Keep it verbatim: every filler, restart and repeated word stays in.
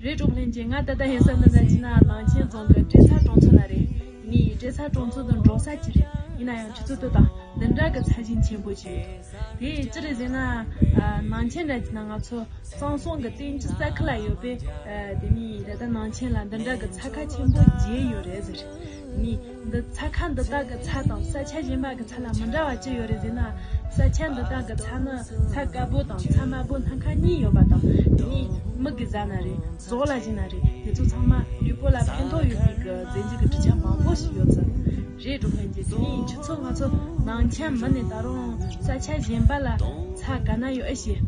རེད། གྲོགས་ལྷན་རྒྱས། ང་ད་ལྟ་ཡིན་ས་འདི་འདྲ་ཅིག་ན་ནང་ཆེན་རྫོང་གི་བཀྲས་ཚལ་གྲོང་ཚོ་ན་རེད། ནི་བཀྲས་ཚལ་གྲོང་ཚོ་དང་འབྲོག་ས་ཅིག་རེད། ཡིན་ན་ཡང་ཁྱེད་ཚོ་ལྟོས་དང་། འདི་འདྲ་གི་ཚལ་ཞིང་ཆེན་པོ་ཅིག་ཡོད། དེ་ཅི་རེད་ཟེར་ན། ཨ། ནང་ཆེན་འདྲ་ཅིག་ན་ང་ཚོ་གཙང་གསུང་གི་བསྟན་བཅོས་ས་ཁུལ་ལ་ཡོད་པས། ཨ། དེ་ནི་ད་ལྟ་ནང་ཆེན་ལ་འདི་འདྲ་གི་ཚལ་ཁ་ཆེན་པོ་བརྒྱད་ཡོད་རེད་ཟེར། ནི་འདི་ཚལ་ཁ་འདི་དག་གི་ཚལ་དང་ས་ཆ་གཞན་པ་གི་ཚལ་ལ་མི་འདྲ་བ་ཅི་ཡོད་རེད་ཟེར་ན། ས་ཆ་འདི་དག་གི་ཚལ་ནི་ཚལ་དཀར་པོ་དང་ཚལ་དམར་པོ་སྣ་ཁ་གཉིས་ཡོད་པ་དང་། དེ་ནི་མི་གིས་བཟའ་ན་རེད། ཟོག་ལ་བྱིན་ན་རེད། དེ་ཚོ་ཚང་མ་ལུས་པོ་ལ་ཕན་ཐོགས་ཡོད་པའི་གི་རྫས་འགྱུར་གྱི་གྲུབ་ཆ་མང་པོ་ཞིག་ཡོད་ཙང་། རེད། གྲོགས་ལྷན་རྒྱས། དེ་ནི་ཁྱེད་ཚོ་ང་ཚོ་ནང་ཆེན་མི་ནས་ད་རུང་ས་ཆ་གཞན་པ་ལ་ཚལ་ག་ན་ཡོད་ཨེ་ཤེས།